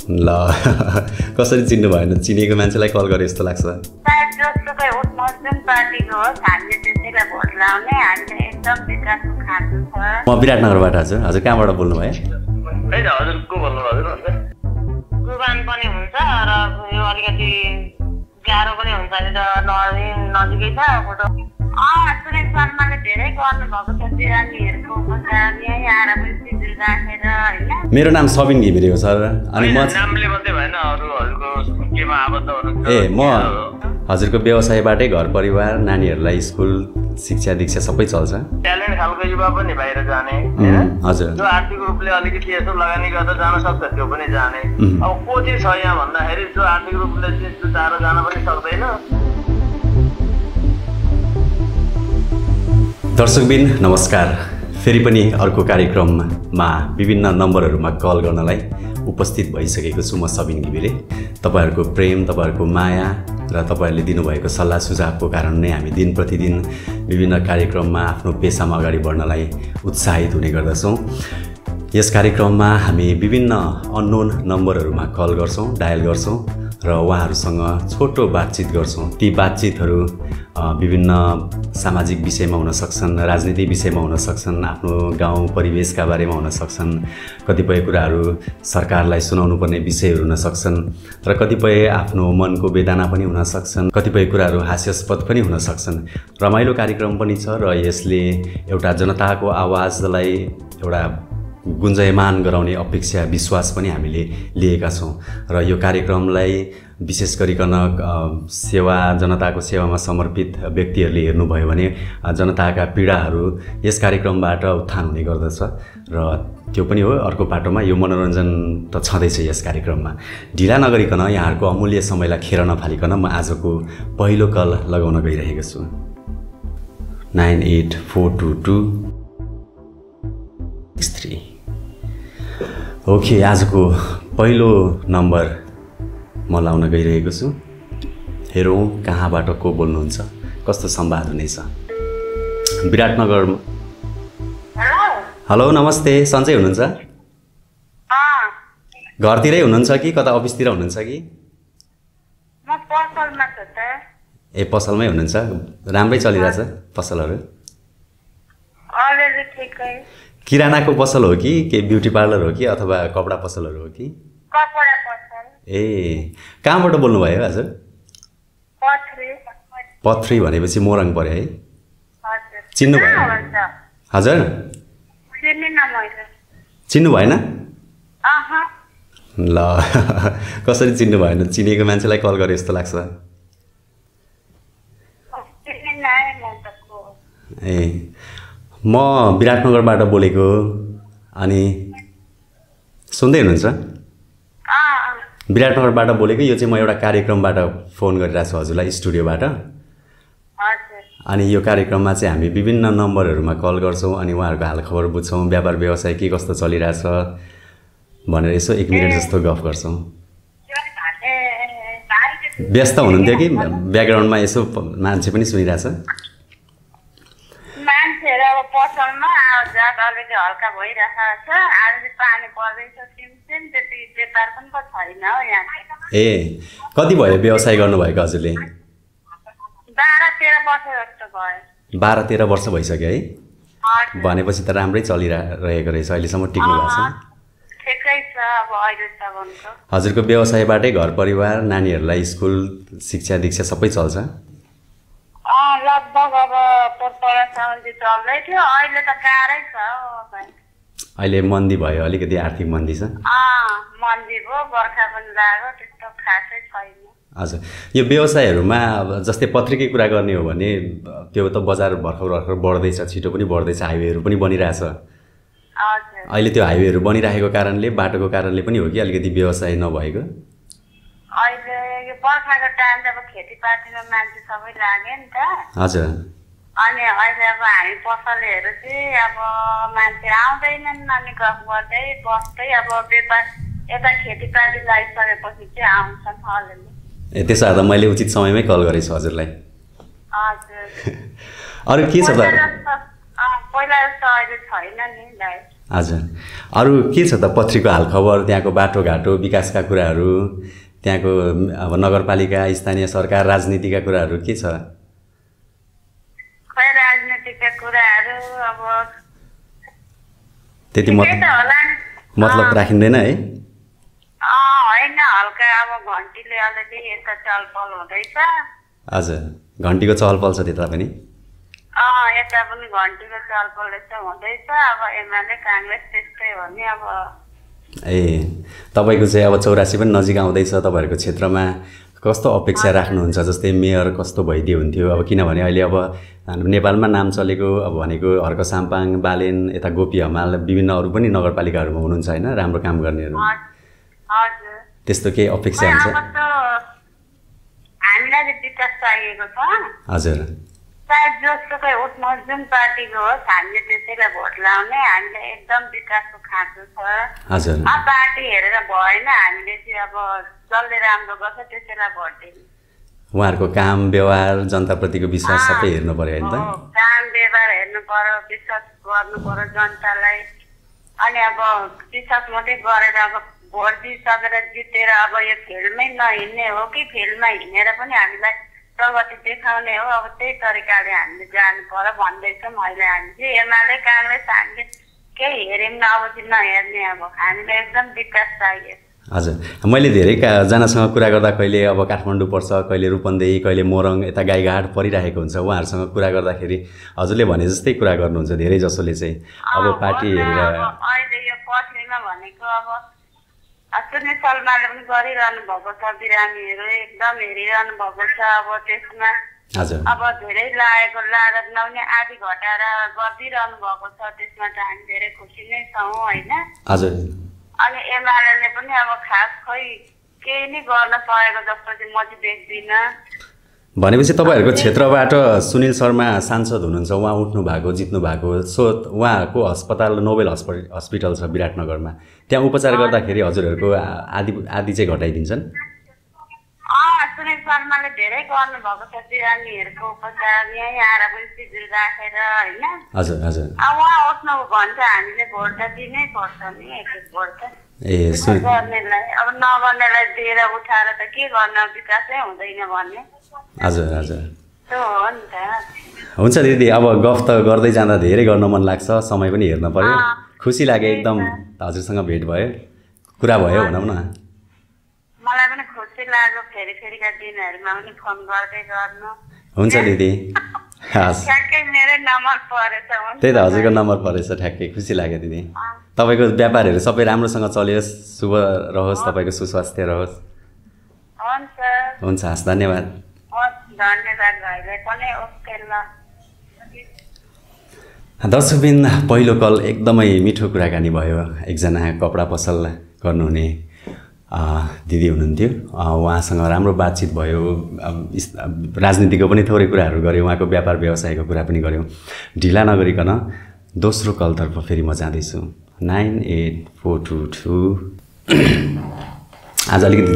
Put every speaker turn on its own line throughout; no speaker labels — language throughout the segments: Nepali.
ल कसरी चिन्नु भएन चिनेको मान्छेलाई कल गरे जस्तो लाग्छ म विराटनगरबाट हजुर हजुर कहाँबाट बोल्नु भयो
गुबान पनि हुन्छ र यो अलिकति गाह्रो पनि हुन्छ नजिकै छ सुरेश शर्माले धेरै गर्नुभएको छ बिरामीहरूको उपचार यहीँ आएर पनि शिविर राखेर होइन
मेरो नाम सबिन घिमिरे हो सर अनि म
नामले मात्रै भएन अरूहरूको केमा आबद्ध हुनुहुन्छ
ए म हजुरको व्यवसायबाटै घर परिवार नानीहरूलाई स्कुल शिक्षा दीक्षा सबै चल्छ
ट्यालेन्ट खालको युवा पनि बाहिर जाने
हजुर
जो आर्थिक रूपले अलिकति यसो लगानी गर्दा जान सक्छ त्यो पनि जाने अब को चाहिँ छ यहाँ भन्दाखेरि जो आर्थिक रूपले जुटाएर जान पनि सक्दैन
दर्शकबिन नमस्कार फेरि पनि अर्को कार्यक्रममा विभिन्न नम्बरहरूमा कल गर्नलाई उपस्थित भइसकेको छु म सबिन घिमिरे तपाईहरुको प्रेम तपाईहरुको माया र तपाईहरुले दिनुभएको सल्लाह सुझावको कारण नै हामी दिन प्रतिदिन विभिन्न कार्यक्रममा आफ्नो पेशामा अगाडि बढ्नलाई उत्साहित हुने गर्दछौं यस कार्यक्रममा हामी विभिन्न अननोन नम्बरहरूमा कल गर्छौं डायल गर्छौं र उहाँहरुसँग छोटो बातचित गर्छौं ती बातचितहरू विभिन्न सामाजिक विषयमा हुन सक्छन् राजनीतिक विषयमा हुन सक्छन् आफ्नो गाउँ परिवेशका बारेमा हुन सक्छन् कतिपय कुराहरू सरकारलाई सुनाउनु पर्ने विषयहरू हुन सक्छन् र कतिपय आफ्नो मनको वेदना पनि हुन सक्छन् कतिपय कुराहरू हास्यास्पद पनि हुन सक्छन् रमाइलो कार्यक्रम पनि छ र यसले एउटा जनताको आवाजलाई एउटा गुन्जयमान गराउने अपेक्षा विश्वास पनि हामीले लिएका छौं र यो कार्यक्रमलाई विशेष गरिकन सेवा जनताको सेवामा समर्पित व्यक्तिहरूले हेर्नुभयो भने जनताका पीडाहरू यस कार्यक्रमबाट उत्थान हुने गर्दछ र त्यो पनि हो अर्को पाटोमा यो मनोरञ्जन त छँदैछ यस कार्यक्रममा ढिला नगरिकन यहाँहरुको अमूल्य समयलाई खेर नफालिकन म आजको पहिलो कल लगाउन गइरहेको छु 984223 ओके आजको पहिलो नम्बर म लाउन गइरहेको छु हेरौं कहाँबाट को बोल्नुहुन्छ कस्तो संवाद हुनेछ विराटनगरमा हेलो नमस्ते सन्चै हुनुहुन्छ घरतिरै हुनुहुन्छ कि कता अफिसतिर हुनुहुन्छ कि
म पसलमा छु त
ए पसलमै हुनुहुन्छ राम्रै चलिरहेछ पसलहरु
अलरेडी ठिकै
किरानाको पसल हो कि के ब्युटी पार्लर हो कि अथवा कपडा पसलहरु हो कि
कपडा पसल
ए कहाँबाट बोल्नु भयो हजुर पथ्री भनेपछि मोरङ पर्यो है
हजुर
चिन्नु भयो हजुर चिन्नु भएन ल कसरी चिन्नु भएन चिनेको मान्छेलाई कल गरे जस्तो लाग्छ ए म विराटनगरबाट बोलेको अनि सुन्दै हुनुहुन्छ विराटनगरबाट बोलेको यो चाहिँ म एउटा कार्यक्रमबाट फोन गरिरहेको छु हजुरलाई स्टुडियोबाट अनि यो कार्यक्रममा चाहिँ हामी विभिन्न नम्बरहरूमा कल गर्छौं अनि उहाँहरुको हालखबर बुझ्छौं व्यापार व्यवसाय के कस्तो चलिरहेछ भनेर यसो 1 मिनेट जस्तो गफ गर्छौं व्यस्त हुनुहुन्थ्यो कि ब्याकग्राउन्डमा यसो मान्छे पनि सुनिरहेछ
पसलमा आवाज अलिकति हल्का भइरहेको छ आज पानी पर्दैछ सिमसिम त्यति व्यापार पनि छैन हो यहाँ
ए कति भयो व्यवसाय गर्नुभएको हजुरले
12-13 वर्ष जस्तो भयो
12-13 वर्ष भइसक्यो है भनेपछि त राम्रै चलिरहेको रहेछ अहिलेसम्म टिक्नु भएको छ
ठिकै छ अब अहिलेसम्मको
हजुरको व्यवसायबाटै घर परिवार नानीहरूलाई स्कुल शिक्षा दीक्षा सबै चल्छ
लगभग अब पोटपरासम्म चल्दै थियो अहिले त गाह्रै छ
अहिले मन्दी भयो अलिकति आर्थिक मन्दी छ
मन्दी भयो बर्खा पनि लाग्यो त्यस्तो खासै छैन
हजुर यो व्यवसायहरुमा जस्तै पत्रिकै कुरा गर्ने हो भने त्यो त बजार भर्खर बढ्दैछ छिटो पनि बढ्दैछ हाइवेहरु पनि बनिरहेछ
हजुर
अहिले त्यो हाइवेहरु बनिरहेको कारणले बाटोको कारणले पनि हो कि अलिकति व्यवसाय नभएको
अहिले यो बर्खाको टाइम त अब खेतीपातीमा मान्छे सबै लाग्यो नि त
हजुर
अनि अहिले अब हामी पसलेहरु चाहिँ अब मान्छे आउँदैनन् अनि गफ गर्दै बस्दै अब व्यापार यता खेतीपाती लागिसकेपछि चाहिँ आउँछन् अलिअलि
ए त्यसो भए त मैले उचित समयमै कल गरेछु हजुरलाई
हजुर
अरु के छ त
पहिला जस्तो अहिले छैन नि लाइट
हजुर अरू के छ त पत्रीको हालखबर त्यहाँको बाटोघाटो विकासका कुराहरू त्यहाँको अब नगरपालिका स्थानीय सरकार राजनीतिका कुराहरू के छ
खै राजनीतिका कुराहरू अब
त्यति मतलब राखिँदैन है
होइन हल्का अब घन्टीले अलिअलि यता चलपल हुँदैछ
हजुर घन्टीको चहलपहल छ त्यता पनि
यता पनि घन्टीको चलपल यस्तो हुँदैछ अब एमाले काङ्ग्रेस त्यस्तै हो नि अब
ए तपाईँको चाहिँ अब 84 पनि नजिक आउँदैछ तपाईँहरूको क्षेत्रमा कस्तो अपेक्षा राख्नुहुन्छ जस्तै मेयर कस्तो भइदियो हुन्थ्यो अब किनभने अहिले अब नेपालमा नाम चलेको अब भनेको हर्क साम्पाङ बालेन यता गोपी हमाल विभिन्न अरू पनि नगरपालिकाहरूमा हुनुहुन्छ होइन राम्रो काम गर्नेहरू त्यस्तो केही अपेक्षा हुन्छ
हामीलाई विकास चाहिएको छ
हजुर
सायद जोसुकै उठ्नु जुन पार्टीको होस् हामीले त्यसैलाई भोट लाउने हामीले एकदम विकासको खाँचो छ
हजुर
पार्टी हेरेर भएन हामीले चाहिँ अब जसले राम्रो गर्छ त्यसैलाई भोट दिने
उहाँहरूको काम व्यवहार जनताप्रतिको विश्वास सबै हेर्नु पर्यो होइन त
काम व्यवहार हेर्नु पर्यो विश्वास गर्नु पर्यो जनतालाई अनि अब विश्वास मात्रै गरेर अब भोट दिइसकेर जितेर अब यो फिल्डमै नहिँड्ने हो कि फिल्डमा हिँडेर पनि हामीलाई प्रगति देखाउने हो अब त्यही तरिकाले हामीले जानु पर्यो भन्दैछौँ अहिले हामी चाहिँ एमाले काङ्ग्रेस हामीले केही हेऱ्यौँ न अब चाहिँ नहेर्ने अब हामीलाई एकदम विकास चाहियो
हजुर मैले धेरै जनासँग कुरा गर्दा कहिले अब काठमाडौँ पर्छ कहिले रूपन्देही कहिले मोरङ यता गाईघाट परिरहेको हुन्छ उहाँहरूसँग कुरा गर्दाखेरि हजुरले भने जस्तै कुरा गर्नुहुन्छ धेरै जसोले चाहिँ अब पार्टी हेरेर
अहिले यो पछिमा भनेको अब सुनिल शर्माले पनि गरिरहनु भएको छ बिरामीहरू एकदम हेरिरहनु भएको छ अब त्यसमा अब धेरै लागेको लागत नहुने आदि घटाएर गरिदिइरहनु भएको छ त्यसमा त हामी धेरै खुसी नै छौँ होइन अनि एमाले पनि अब खास खै केही नै गर्न सकेको जस्तो चाहिँ म चाहिँ देख्दिनँ
भनेपछि तपाईँहरूको क्षेत्रबाट सुनिल शर्मा सांसद हुनुहुन्छ उहाँ उठ्नु भएको जित्नु भएको सो उहाँको अस्पताल नोबेल हस्पिटल छ विराटनगरमा त्यहाँ उपचार गर्दाखेरि हजुरहरूको आदि चाहिँ घटाइदिन्छन्
सुनिल शर्माले धेरै गर्नुभएको छ बिरामीहरूको उपचार यहीँ आएर पनि शिविर राखेर होइन
हजुर हजुर
उहाँ उठ्नु भन्छ हामीले भोट त दिनै पर्छ नि एक भोट त गर्नेलाई अब नगर्नेलाई दिएर उठाएर त के गर्न विकासै हुँदैन भन्ने
हजुर हजुर हुन्छ दिदी अब गफ त गर्दै जाँदा धेरै गर्न मन लाग्छ समय पनि हेर्न पर्यो खुसी लाग्यो एकदम हजुरसँग भेट भयो कुरा भयो भनौँ न
मलाई पनि खुसी लाग्यो फेरिका दिनहरुमा पनि फोन गर्दै गर्नु
हुन्छ दिदी
ठ्याक्कै मेरो नम्बर परेछ
त्यही त हजुरको नम्बर परेछ ठ्याक्कै खुसी लाग्यो दिदी तपाईको व्यापारहरु सबै राम्रोसँग चलोस् शुभ रहोस् तपाईको सुस्वास्थ्य रहोस् हुन्छ हस् धन्यवाद दर्शकबिन पहिलो कल एकदमै मिठो कुराकानी भयो एकजना कपडा पसल गर्नुहुने दिदी हुनुहुन्थ्यो उहाँसँग राम्रो बातचित भयो राजनीतिको पनि थोरै कुराहरू गऱ्यौँ उहाँको व्यापार व्यवसायको कुरा पनि गऱ्यौँ ढिला नगरिकन दोस्रो कलतर्फ फेरि म जाँदैछु 98422 आज अलिकति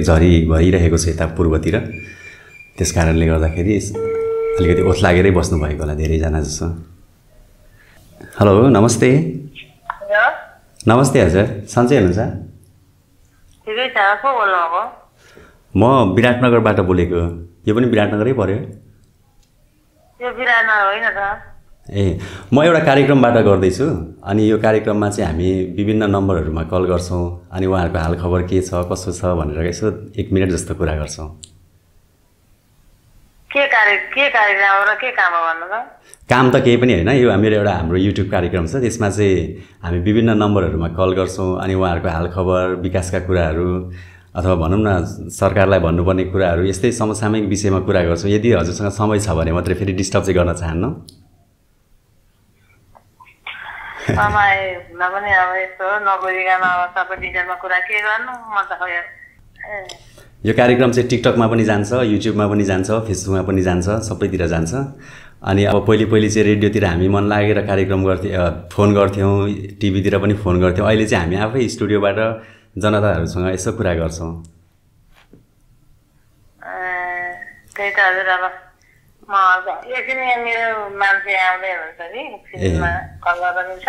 झरी भइरहेको छ यता पूर्वतिर त्यस कारणले गर्दाखेरि अलिकति ओथ लागेरै बस्नु भएको होला धेरैजना जसो हेलो नमस्ते नमस्ते हजुर सन्चै हुनुहुन्छ म विराटनगरबाट बोलेको यो पनि विराटनगरै पर्यो ए म एउटा कार्यक्रमबाट गर्दैछु अनि यो कार्यक्रममा चाहिँ हामी विभिन्न नम्बरहरूमा कल गर्छौँ अनि उहाँहरूको हालखबर के छ कसो छ भनेर यसो 1 मिनट जस्तो कुरा गर्छौँ काम त केही पनि होइन यो हाम्रो युट्युब कार्यक्रम छ त्यसमा चाहिँ हामी विभिन्न नम्बरहरूमा कल गर्छौँ अनि उहाँहरूको हालखबर विकासका कुराहरू अथवा भनौँ न सरकारलाई भन्नुपर्ने कुराहरू यस्तै समसामयिक विषयमा कुरा गर्छौँ यदि हजुरसँग समय छ भने मात्रै फेरि डिस्टर्ब चाहिँ गर्न चाहन्न यो कार्यक्रम चाहिँ टिकटकमा पनि जान्छ युट्युबमा पनि जान्छ फेसबुकमा पनि जान्छ सबैतिर जान्छ अनि अब पहिले चाहिँ रेडियोतिर हामी मन लागेर कार्यक्रम फोन गर्थ्यौँ टिभीतिर पनि फोन गर्थ्यौँ अहिले चाहिँ हामी आफै स्टुडियोबाट जनताहरूसँग यसो कुरा गर्छौँ
त्यही त हजुर अब म एकछिन मेरो मान्छे आउँदै हुनुहुन्छ नि फिल्ममा कल गर्दा मिल्छ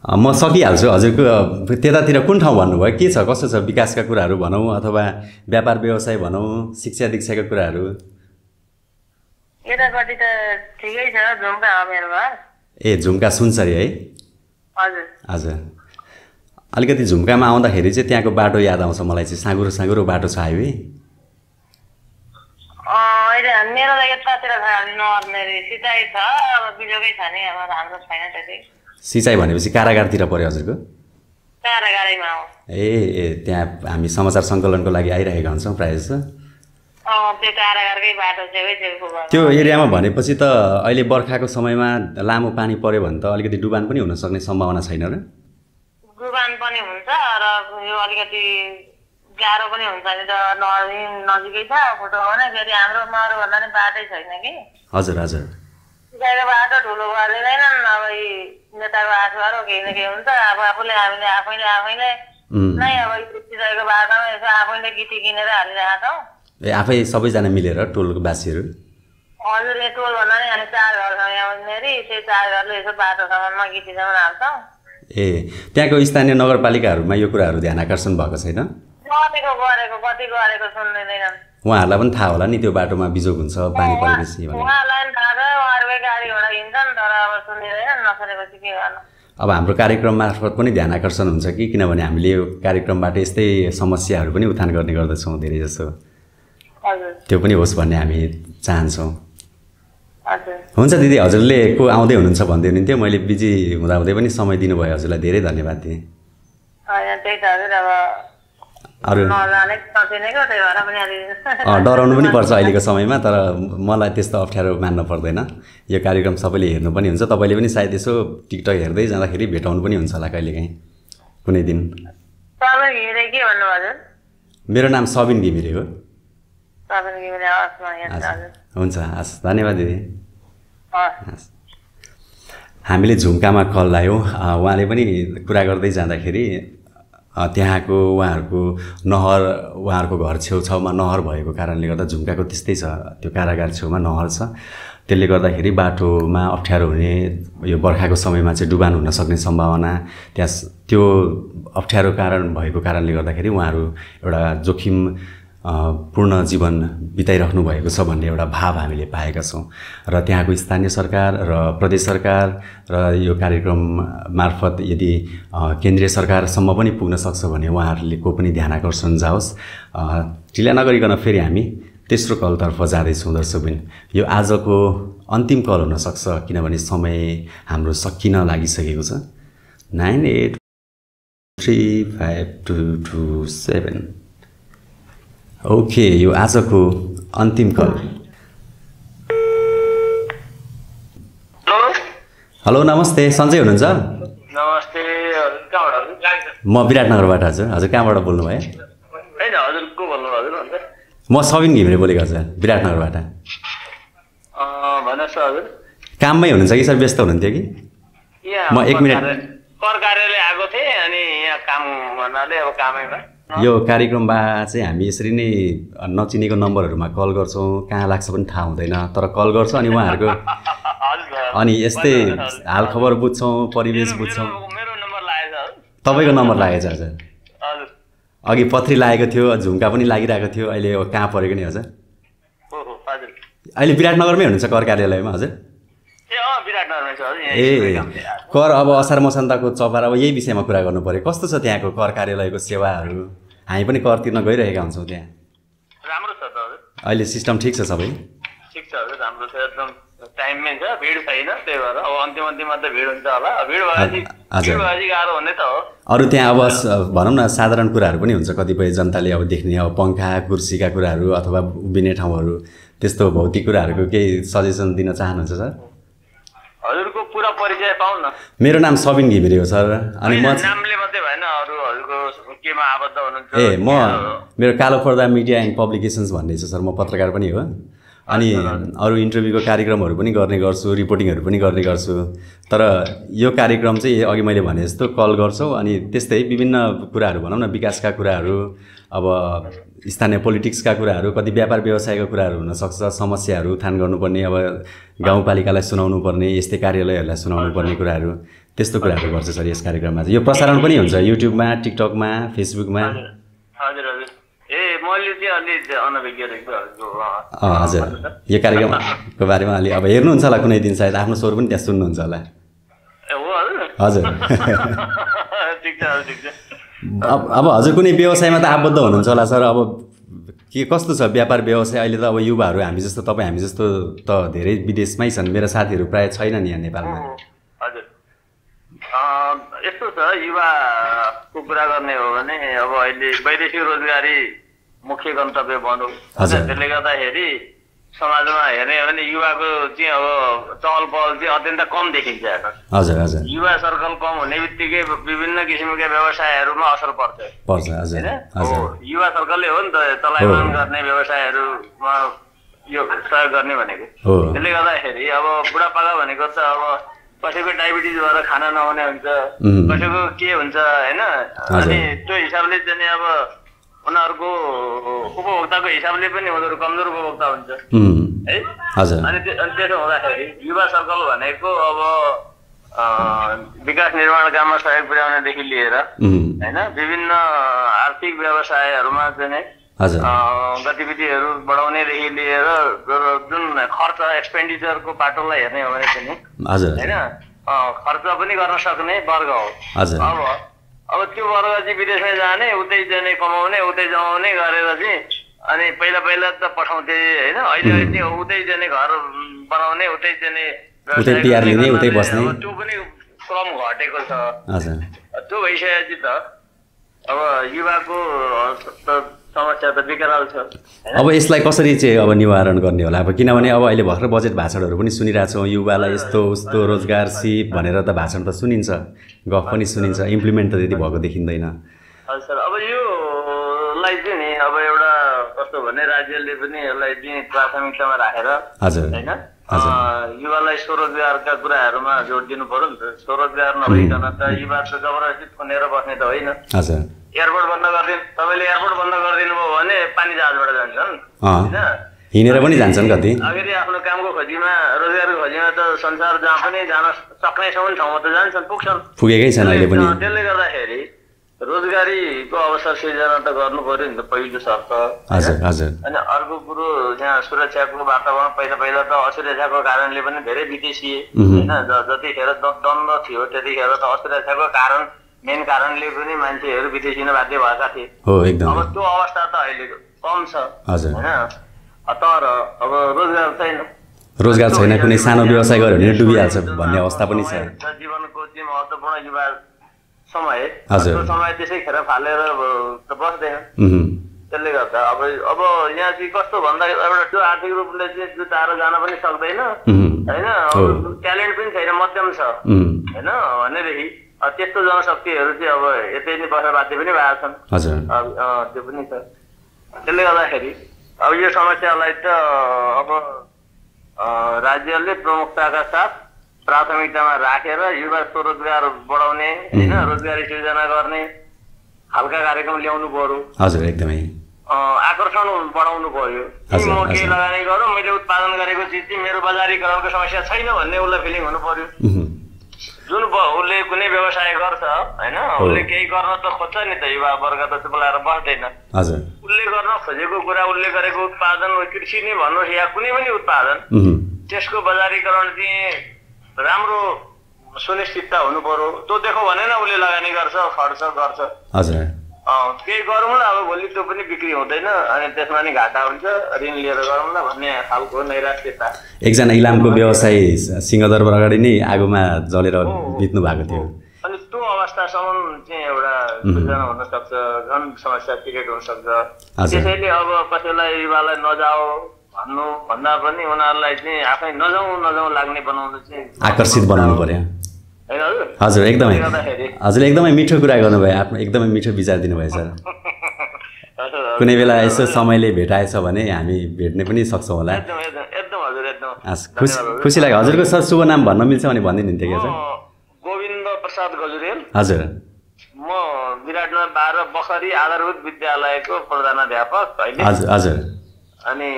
म सकिहाल्छु। हजुरको त्यतातिर कुन ठाउँ भन्नुभयो, के छ कस्तो छ विकासका कुराहरू भनौँ अथवा व्यापार व्यवसाय भनौँ, शिक्षा दीक्षाका कुराहरू?
यतापट्टि त ठिकै छ, झुम्का हो मेरो घर।
ए झुम्का सुनसरी है?
हजुर
हजुर। अलिकति झुम्कामा आउँदाखेरि चाहिँ त्यहाँको बाटो याद आउँछ मलाई चाहिँ, साँगुरो साँगुरो बाटो छ हाइवे।
अहिले मेरो त यतातिर छ, नर्ने सिँचाइ छ, अब बिजोकै छ नि, अब हाम्रो छैन त्यति।
सिँचाइ भनेपछि कारागारतिर पऱ्यो हजुरको?
कारागारैमा हो।
ए त्यहाँ हामी समाचार सङ्कलनको लागि आइरहेका हुन्छौँ प्रायः जस्तो।
त्यो कारागारकै बाटो छेउको घर।
त्यो एरियामा भनेपछि त अहिले बर्खाको समयमा लामो पानी पऱ्यो भने त अलिकति डुबान पनि हुन सक्ने सम्भावना छैन र?
डुबान पनि हुन्छ र यो अलिकति गाह्रो पनि हुन्छ नि त, नदी नजिकै छ फोटो हो नि, फेरि हाम्रो मरो भन्दा नि बाटै छैन कि।
हजुर हजुर।
सिँचाइको बाटो ठुलो गरिदिँदैनन्, अब यी नेताको आशहरू केही न केही हुन्छ, अब आफूले हामीले आफैले नै अब सिँचाइको बाटोमा यसो आफैले गिटी किनेर हालिरहेका छौँ।
ए आफै सबैजना मिलेर टोलको बासीहरू?
हजुर, यो टोल भन्दा नि हामी 4 घर छौँ यहाँ उनीहरू, त्यही 4 घरले यसो बाटोसम्ममा गिटीसम्म हाल्छौँ।
ए त्यहाँको स्थानीय नगरपालिकाहरूमा यो कुराहरू ध्यान आकर्षण भएको छैन?
गरेको कति गरेको सुन्दैनन्।
उहाँहरूलाई पनि थाहा होला नि त्यो बाटोमा बिजोग हुन्छ पानी परेपछि भनेर।
उहाँलाई पनि थाहा छ, उहाँहरूकै गाडी घोडा हिँड्छन्, तर अब सुनिँदैनन्, नसुनेपछि के गर्नु।
अब हाम्रो कार्यक्रम मार्फत पनि ध्यान आकर्षण हुन्छ कि, किनभने हामीले यो कार्यक्रमबाट यस्तै समस्याहरू पनि उठान गर्ने गर्दछौँ धेरै जसो।
हजुर
त्यो पनि होस् भन्ने हामी चाहन्छौँ।
हजुर
हुन्छ दिदी, हजुरले को आउँदै हुनुहुन्छ भन्दै हुनुहुन्थ्यो, मैले बिजी हुँदाहुँदै पनि समय दिनुभयो, हजुरलाई धेरै धन्यवाद दिएँ।
त्यही त हजुर, अब
अरू डराउनु पनि पर्छ अहिलेको समयमा, तर मलाई त्यस्तो अप्ठ्यारो मान्न पर्दैन। यो कार्यक्रम सबैले हेर्नु पनि हुन्छ, तपाईँले पनि सायद यसो टिकटक हेर्दै जाँदाखेरि भेटाउनु पनि हुन्छ होला कहिलेकाहीँ कुनै दिन। मेरो नाम सबिन घिमिरे हो। हुन्छ, हस्, धन्यवाद दिदी। हामीले झुम्कामा कल लायौँ, उहाँले पनि कुरा गर्दै जाँदाखेरि त्यहाँको उहाँहरूको नहर, उहाँहरूको घर छेउछाउमा नहर भएको कारणले गर्दा झुम्काको त्यस्तै छ, त्यो कारागार छेउमा नहर छ, त्यसले गर्दाखेरि बाटोमा अप्ठ्यारो हुने, यो बर्खाको समयमा चाहिँ डुबान हुन सक्ने सम्भावना, त्यहाँ त्यो अप्ठ्यारो कारण भएको कारणले गर्दाखेरि उहाँहरू एउटा जोखिम पूर्ण जीवन बिताइराख्नु भएको छ भन्ने एउटा भाव हामीले पाएका छौँ। र त्यहाँको स्थानीय सरकार र प्रदेश सरकार र यो कार्यक्रम मार्फत यदि केन्द्रीय सरकारसम्म पनि पुग्न सक्छ भने उहाँहरूले को पनि ध्यान आकर्षण जाओस्। ढिला नगरिकन फेरि हामी तेस्रो कलतर्फ जाँदैछौँ दर्शकबिन। यो आजको अन्तिम कल हुनसक्छ, किनभने समय हाम्रो सकिन लागिसकेको छ। 98352227। ओके, यो आजको अन्तिम कल। हेलो, नमस्ते, सन्चै हुनुहुन्छ?
नमस्ते, कहाँबाट?
म विराटनगरबाट। हजुर कहाँबाट बोल्नुभयो?
हजुर को बोल्नु हजुर?
म सबिन घिमिरे बोलेको हजुर, विराटनगरबाट।
भन्नुहोस् हजुर।
काममै हुनुहुन्छ कि सर, व्यस्त हुनुहुन्थ्यो कि? म 1 मिनट
कर कार्यालय आएको थिएँ, अनि यहाँ काम भन्नाले अब कामैमा।
यो कार्यक्रममा चाहिँ हामी यसरी नै नचिनेको नम्बरहरूमा कल गर्छौँ, कहाँ लाग्छ पनि थाहा हुँदैन, तर कल गर्छ अनि उहाँहरूको अनि यस्तै हालखबर बुझ्छौँ, परिवेश बुझ्छौँ।
मेरो नम्बर लागेछ हजुर।
तपाईँको नम्बर लागेछ हजुर? अघि पत्री लागेको थियो, झुम्का पनि लागिरहेको थियो, अहिले कहाँ परेको नि हजुर? अहिले विराटनगरमै हुनुहुन्छ कर कार्यालयमा हजुर? ए कर अब असार मसान्तको चपार, अब यही विषयमा कुरा गर्नु पर्यो। कस्तो छ त्यहाँको कर कार्यालयको सेवाहरू? हामी पनि कर तिर्न गइरहेका हुन्छौँ त्यहाँ।
राम्रो छ त हजुर,
अहिले सिस्टम ठिक छ सबै?
ठिक छ हजुर, राम्रो छ, एकदम टाइममै छ, भिड छैन, त्यही भएर अब अन्तिममा त भिड हुन्छ होला, भिड भएपछि गाह्रो हुने त हो।
अरू त्यहाँ अब भनौँ न साधारण कुराहरू पनि हुन्छ, कतिपय जनताले अब देख्ने अब पङ्खा कुर्सीका कुराहरू अथवा उभिने ठाउँहरू, त्यस्तो भौतिक कुराहरूको केही सजेसन दिन चाहनुहुन्छ सर?
हजुरको पुरा परिचय पाउँ न।
मेरो नाम सबिन घिमिरे हो सर। अनि म
नामले मात्रै भएन, अरू हजुरको केमा आबद्ध हुनुहुन्छ?
मेरो कालो पर्दा मिडिया एन्ड पब्लिकेसन्स भन्ने छ सर, म पत्रकार पनि हो। अनि अरू इन्टरभ्यूको कार्यक्रमहरू पनि गर्ने गर्छु, रिपोर्टिङहरू पनि गर्ने गर्छु। तर यो कार्यक्रम चाहिँ अघि मैले भने जस्तो कल गर्छौँ, अनि त्यस्तै विभिन्न कुराहरू भनौँ न, विकासका कुराहरू, अब स्थानीय पोलिटिक्सका कुराहरू, कति व्यापार व्यवसायका कुराहरू हुनसक्छ, समस्याहरू उत्थान गर्नुपर्ने, अब गाउँपालिकालाई सुनाउनु पर्ने, यस्तै कार्यालयहरूलाई सुनाउनु पर्ने कुराहरू, त्यस्तो कुराहरू गर्छ सर यस कार्यक्रममा चाहिँ। यो प्रसारण पनि हुन्छ युट्युबमा, टिकटकमा, फेसबुकमा।
हजुर हजुर ए मैले चाहिँ अलि अनभिज्ञ रहेको
हजुर यो कार्यक्रमको बारेमा अलि अब हेर्नुहुन्छ होला कुनै दिन सायद आफ्नो स्वर पनि त्यहाँ सुन्नुहुन्छ होला। हजुर अब हजुर कुनै व्यवसायमा त आबद्ध हुनुहुन्छ होला सर। अब के कस्तो छ व्यापार व्यवसाय अहिले त अब युवाहरू हामी जस्तो तपाईँ हामी जस्तो त धेरै विदेशमै छन्, मेरो साथीहरू प्रायः छैनन् यहाँ नेपालमा।
हजुर यस्तो छ युवाको कुरा गर्ने हो भने अब अहिले वैदेशिक रोजगारी मुख्य गन्तव्य बन्यो। त्यसले गर्दाखेरि समाजमा हेर्ने हो भने युवाको चाहिँ अब चहल पहल चाहिँ अत्यन्त कम देखिन्छ।
हजुर हजुर
युवा सर्कल कम हुने बित्तिकै विभिन्न किसिमका व्यवसायहरूमा असर पर्छ।
हजुर हजुर
युवा सर्कलले हो नि त चलायमान गर्ने व्यवसायहरूमा यो सहयोग गर्ने भनेको। त्यसले गर्दाखेरि अब बुढापाका भनेको त अब कसैको डायबिटिज भएर खाना नहुने हुन्छ, कसैको के हुन्छ होइन। अनि त्यो हिसाबले चाहिँ अब उनीहरूको उपभोक्ताको हिसाबले पनि उनीहरू कमजोर उपभोक्ता हुन्छ है। अनि त्यसो हुँदाखेरि युवा सर्कल भनेको अब विकास निर्माण काममा सहयोग पुर्याउनेदेखि लिएर होइन विभिन्न आर्थिक व्यवसायहरूमा चाहिँ गतिविधिहरू बढाउनेदेखि लिएर जुन खर्च एक्सपेन्डिचरको पाटोलाई हेर्ने हो भने पनि होइन खर्च पनि गर्न सक्ने वर्ग हो। अब त्यो वर्ग चाहिँ विदेशमै जाने उतै चाहिँ कमाउने उतै जमाउने गरेर चाहिँ अनि पहिला त पठाउँथे होइन। अहिले चाहिँ उतै चाहिँ घर बनाउने उतै चाहिँ
तिहार लिने उतै बस्ने
त्यो पनि क्रम घटेको छ। त्यो भइसकेपछि त अब युवाको समस्या त विकराल छ।
अब यसलाई कसरी चाहिँ अब निवारण गर्ने होला? अब किनभने अब अहिले भर्खर बजेट भाषणहरू पनि सुनिरहेको छौँ, युवालाई यस्तो उस्तो रोजगार सिप भनेर त भाषण त सुनिन्छ, गफ पनि सुनिन्छ, इम्प्लिमेन्ट त त्यति भएको देखिँदैन।
हजुर सर अब योलाई चाहिँ नि अब एउटा कस्तो भने राज्यले पनि यसलाई चाहिँ प्राथमिकतामा राखेर होइन युवालाई स्वरोजगारका कुराहरूमा जोड दिनु पर्यो नि त। स्वरोजगार नभइकन त युवा त जबरजस्ती थुनेर बस्ने त होइन। एयरपोर्ट बन्द गरिदिनु, तपाईँले एयरपोर्ट बन्द गरिदिनु भयो भने पानी जहाजबाट जान्छन् होइन,
हिँडेर पनि जान्छन् कति।
अगाडि आफ्नो कामको खोजीमा रोजगारको खोजीमा त संसार जहाँ पनि जान सक्नेसम्म ठाउँमा त जान्छन्, पुग्छन्,
पुगेकै छन् अहिले पनि।
त्यसले गर्दाखेरि रोजगारीको अवसर सिर्जना त गर्नु पर्यो नि त पहिलो शर्त। अनि अर्को कुरो यहाँ सुरक्षाको वातावरण पहिला त असुरक्षाको कारणले पनि धेरै बितेसिए होइन। जतिखेर द्वन्द्व थियो त्यतिखेर त असुरक्षाको कारण मेन कारणले पनि मान्छेहरू विदेशिन बाध्य भएका थिए। अब त्यो अवस्था त अहिले कम छ होइन। तर अब
रोजगार छैन, कुनै सानो व्यवसाय गर्यो भने डुबिहाल्छ भन्ने अवस्था पनि छ।
जीवनको चाहिँ महत्त्वपूर्ण युवा समय त्यो समय त्यसैखेर फालेर त बस्दैन। त्यसले गर्दा अब यहाँ चाहिँ कस्तो भन्दा एउटा त्यो आर्थिक रूपले चाहिँ जुटाएर जान पनि सक्दैन होइन। ट्यालेन्ट पनि छैन, मध्यम छ होइन भनेदेखि त्यस्तो जनशक्तिहरू चाहिँ अब यतै नै बसेर बाध्य पनि भएका छन्। त्यो पनि छ। त्यसले गर्दाखेरि अब यो समस्यालाई त अब राज्यले प्रमुखताका साथ प्राथमिकतामा राखेर युवा स्वरोजगार बढाउने होइन रोजगारी सिर्जना गर्ने खालका कार्यक्रम ल्याउनु पर्यो।
एकदमै
आकर्षण बढाउनु पर्यो। म केही लगानी गरौँ, मैले उत्पादन गरेको चिज चाहिँ मेरो बजारीकरणको समस्या छैन भन्ने उसलाई फिलिङ हुनु पर्यो। जुन उसले कुनै व्यवसाय गर्छ होइन उसले केही गर्न त खोज्छ नि त, युवा वर्ग त बोलाएर बस्दैन। उसले गर्न खोजेको कुरा उसले गरेको उत्पादन कृषि नै भन्नुहोस् या कुनै पनि उत्पादन त्यसको बजारीकरण चाहिँ राम्रो सुनिश्चितता हुनु पर्यो। त्यो देखो भने न उसले लगानी गर्छ, खर्च गर्छ। केही गरौँला अब भोलि त्यो पनि बिक्री हुँदैन अनि त्यसमा नि घाटा हुन्छ, ऋण लिएर गरौँला भन्ने खालको नैराश्यता।
एकजना इलामको व्यवसायी सिंहदरबार अगाडि नै आगोमा जलेर बित्नु भएको थियो।
अनि त्यो अवस्थासम्म चाहिँ एउटा सृजना हुन सक्छ, झन् समस्या क्रिएट हुन सक्छ। त्यसैले अब कसैलाई युवालाई नजाओ भन्नु भन्दा पनि उनीहरूलाई चाहिँ आफै नजाउँ लाग्ने बनाउनु चाहिँ
आकर्षित बनाउनु पर्यो। हजुर एकदमै हजुर एकदमै मिठो कुरा गर्नुभयो, आफ्नो एकदमै मिठो विचार दिनुभयो सर। कुनै बेला यसो समयले भेटाएछ भने हामी भेट्ने पनि सक्छौँ होला। खुसी लाग्यो। हजुरको सर शुभ नाम भन्न मिल्छ भने भनिदिनुहुन्थ्यो क्या सर?
गोविन्द प्रसाद गजुरेल।
हजुर
म विराटनगर 12 बखरी आधारभूत विद्यालयको प्रधानाध्यापक अहिले।
हजुर
अनि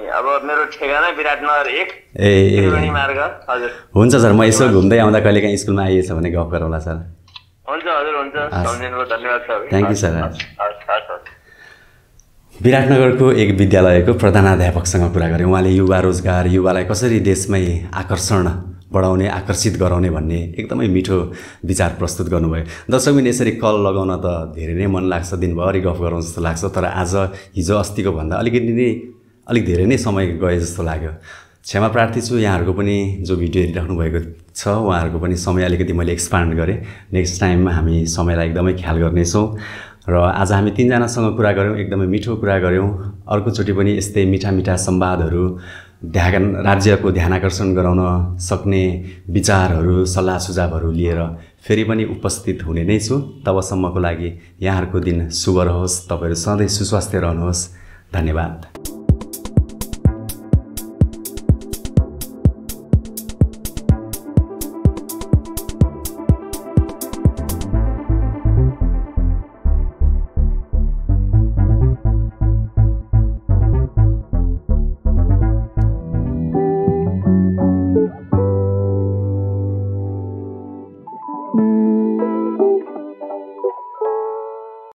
अब मेरो ठेगाना विराटनगर 1 त्रिवेणी मार्ग। हजुर
हुन्छ सर, म यसो घुम्दै आउँदा कहिलेकाहीँ स्कुलमा आइएछ भने गफ गरौँला सर।
हुन्छ हजुर, हुन्छ, सम्झिनुको धन्यवाद सर।
Thank you sir. विराटनगरको एक विद्यालयको प्रधानाध्यापकसँग कुरा गरेँ। उहाँले युवा रोजगार, युवालाई कसरी देशमै आकर्षण बढाउने, आकर्षित गराउने भन्ने एकदमै मिठो विचार प्रस्तुत गर्नुभयो। दर्शकबिन यसरी कल लगाउन त धेरै नै मन लाग्छ, दिनभरि गफ गरौँ जस्तो लाग्छ, तर आज हिजो अस्तिको भन्दा अलिक धेरै नै समय गए जस्तो लाग्यो। क्षमा प्रार्थी छु। यहाँहरूको पनि जो भिडियो हेरिराख्नु भएको छ उहाँहरूको पनि समय अलिकति मैले एक्सपान्ड गरेँ। नेक्स्ट टाइममा हामी समयलाई एकदमै ख्याल गर्नेछौँ। र आज हामी 3 जनासँग कुरा गऱ्यौँ, एकदमै मिठो कुरा गऱ्यौँ। अर्कोचोटि पनि यस्तै मिठा मिठा संवादहरू, राज्यको ध्यानाकर्षण गराउन सक्ने विचारहरू, सल्लाह सुझावहरू लिएर फेरि पनि उपस्थित हुने नै छु। तबसम्मको लागि यहाँहरूको दिन शुभ रहोस्, तपाईहरु सधैँ सुस्वास्थ्य रहनुहोस्। धन्यवाद।
Mm-hmm.